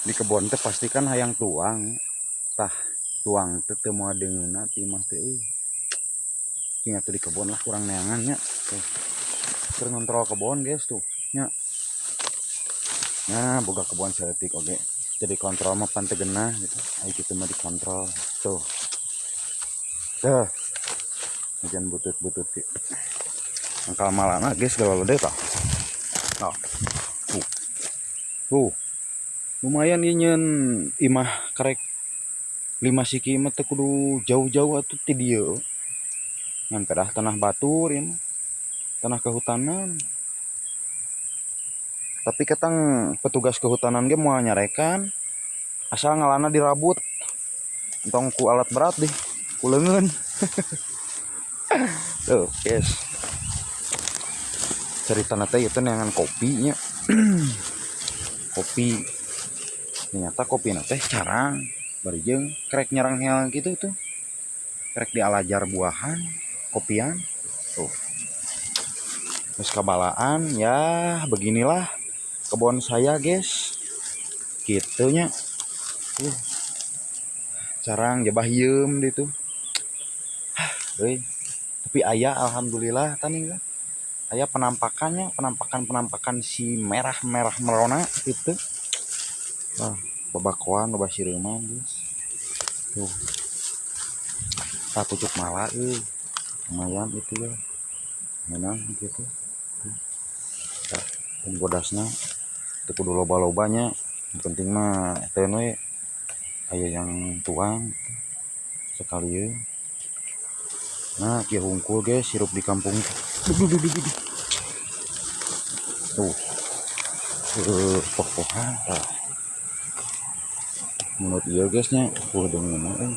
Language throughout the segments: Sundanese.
Di kebon teh pasti kan hayang tuang. Tah tuang teh teu moal deungeunna ti imah teh euy. Cing atuh di kebon lah kurang neangan nya. Tuh. Keur ngontrol kebon guys tuh nya. Nah, boga kebon saeutik oge. Jadi kontrol mah pan teu geunah gitu. Ai kitu mah dikontrol. Tuh. Tuh. Hujan butut-butut ki. Angkal malana guys galede tah. Tah. Tuh. Tuh. Lumayan ieu nyeun imah karek 5 siki mah teu kudu jauh-jauh atuh ti dieu. Ngan pedah tanah batur ieu mah. Tanah kehutanan. Tapi ketang petugas kehutanan ge moal nyarekan. Asal ngalana dirabut. Entong ku alat berat deh, ku leungeun. Tuh, guys. Ceritana teh ieu teh neangan kopi nya. Kopi. Ternyata kopina teh carang bari jeung krek nyerang hel gitu tuh. Krek dialajar buahan, kopian. Tuh. Terus kabalaan ya beginilah kebun saya guys. Gitu nya. Carang jabah hieum ditu. Euy. Tapi aya alhamdulillah tani lah. Aya penampakannya, penampakan-penampakan si merah-merah merona gitu. Wah, babakoan loba sireuman guys. Tuh. Tah pucuk mala euy. Lumayan itu ya. Menang gitu. Tuh. Tah, bodasna teu kudu loba-lobanya. Yang penting mah teu we aya yang tuang sekali ye. Nah, kieu hungkul guys hirup di kampung. Duh, duh, duh, duh, duh. Tuh. Poh-pohan tah. Menurut ieu guys nya, deungeunna euy.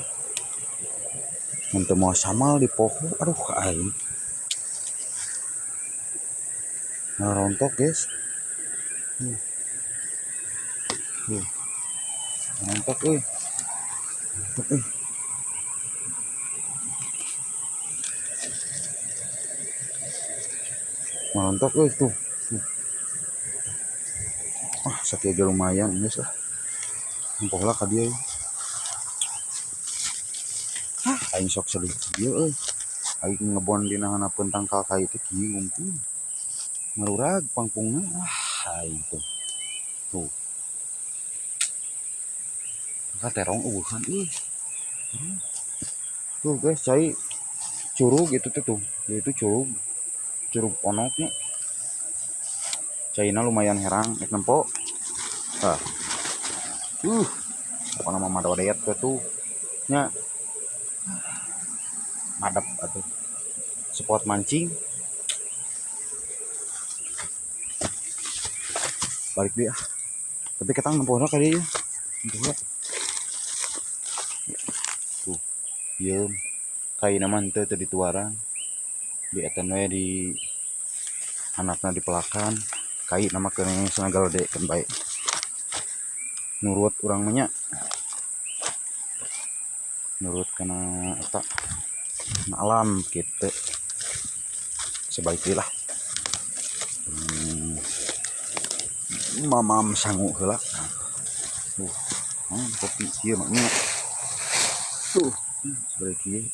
Mun teu moal samal di poho, aduh aing. Nah, rontok guys. Rontok euy. Rontok euy. Rontok euy tuh. Ah, sakieu ge lumayan geus lah. Nempoh lah ka dieu. Ah, aing sok sedih kieu euy. Aing ngebon dina handapeun tangkal kai teh kieu hungkul. Marurag pangpungna ah aing tuh. Tuh. Tangkal terong eueuhan euy. Tuh guys, cai curug itu tuh tuh. Itu curug. Curug ponoknya. Caina lumayan herang ek nempo. Tah. Pokona mah madodet we tuh. Nya. Madep atuh. Spot mancing. Balik dia. Tapi ketang nempohna ka dieu. Nempohna. Tuh. Ieu kaina mah henteu teu dituaran. Di eten we di handapna dipelakan. Kai nama keun sanagaledekeun bae. Nurut urang mah nya. Nurut kana eta kana alam kitu. Sebaik deui lah. Mamam sangu heula. Kopi ieu mah nya. Tuh, sebaik ieu.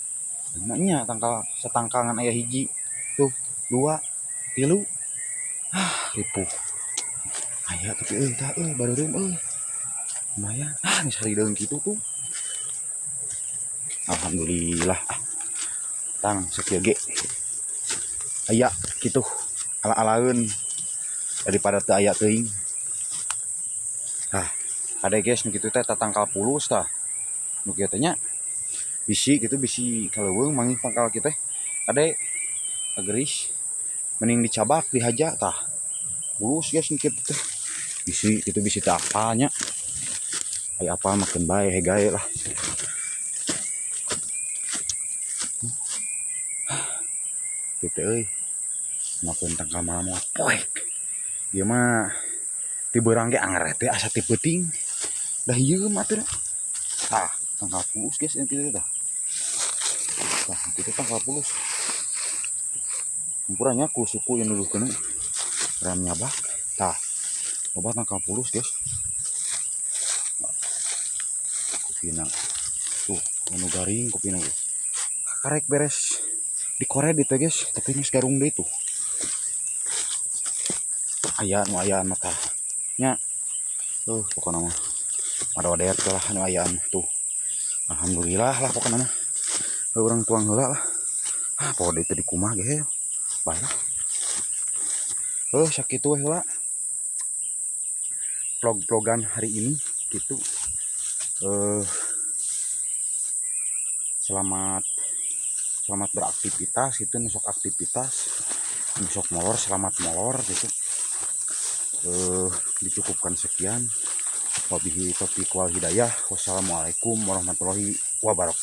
Nah, nya tangkal satangkangan aya hiji. Tuh, 2, 3. Ah, ripuh. Aya tapi euy tah euy bareureum euy. Lumayan. Ah, geus harideung kitu tuh. Alhamdulillah. Ah. Tang sakieu ge. Aya kitu ala-alaeun daripada teu aya teuing. Tah, kade guys nu kitu teh tatangkal pulus tah. Nu kieu teh nya bisi kitu bisi kaleuweung manggih tangkal kieu teh. Kade geris mending dicabak dihaja tah. Pulus guys nu kitu teh. Bisi kitu bisi teu apal nya. Aya apal mah keun bae hegae lah. Kitu euy. Makeun tangkal malam poek. Ieu mah ti beurang ge anger teh asa ti peuting. Dah ieu mah atuh. Tah, tangkal pulus guys yang kitu tah. Tah, kitu tangkal pulus. Kumpurannya ku suku yang nuduhkeun ram nyabak. Tah, loba tangkal pulus guys. Kopina tuh anu garing kopina ge. Karek beres dikored itu, guys, tapi geus garung deui tuh. Aya nu ayaan mah tah nya. Pokokna mah madodet lah nu ayaan tuh. Alhamdulillah lah pokokna mah. Urang tuang heula lah. Ah, pokokna itu di kumaha ge, bae lah. Sakitu we heula vlog-vlogan hari ini gitu. Selamat selamat beraktivitas itu, nu sok aktivitas, nu sok molor, selamat molor gitu. Dicukupkan sekian. Wabihi taufiq wal hidayah. Wassalamualaikum warahmatullahi wabarakatuh.